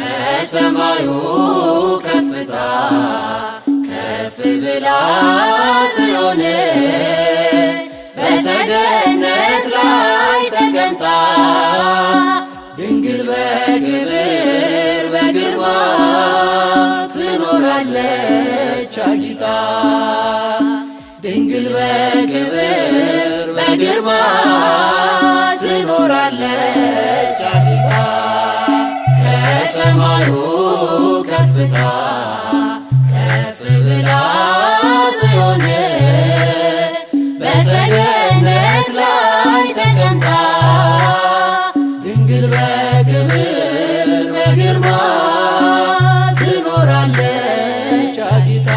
ከሰማዩ ከፍታ ከፍ ብላ ጽዮን በሰገነት ላይ ተቀምጣ ድንግል በክብር በግርማ ትኖራለች አጊጣ። ድንግል በክብር በግርማ ትኖራለች አጊጣ። ከሰማዩ ከፍታ ከፍ ብላ ጽዮን በሰገነት ላይ ተቀምጣ ድንግል በክብር በግርማ ትኖራለች አጊጣ።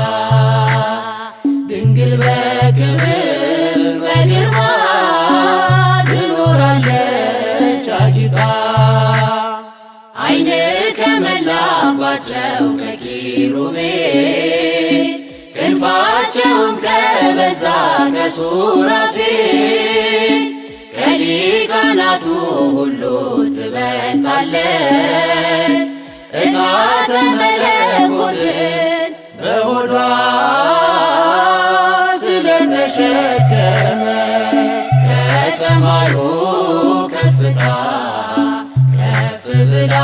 ድንግል በክብር በግርማ ትኖራለች አጊጣ። ዓይን ከመላባቸው ከኪሩቤል ክንፋቸውም ከበዛ ከሱራፌል ከሊቃናቱ ሁሉ ትበልጣለች። እሳተ መለኮትን በሆዷ ስለተሸከመ ከሰማዩ ከፍታ ከፍ ብላ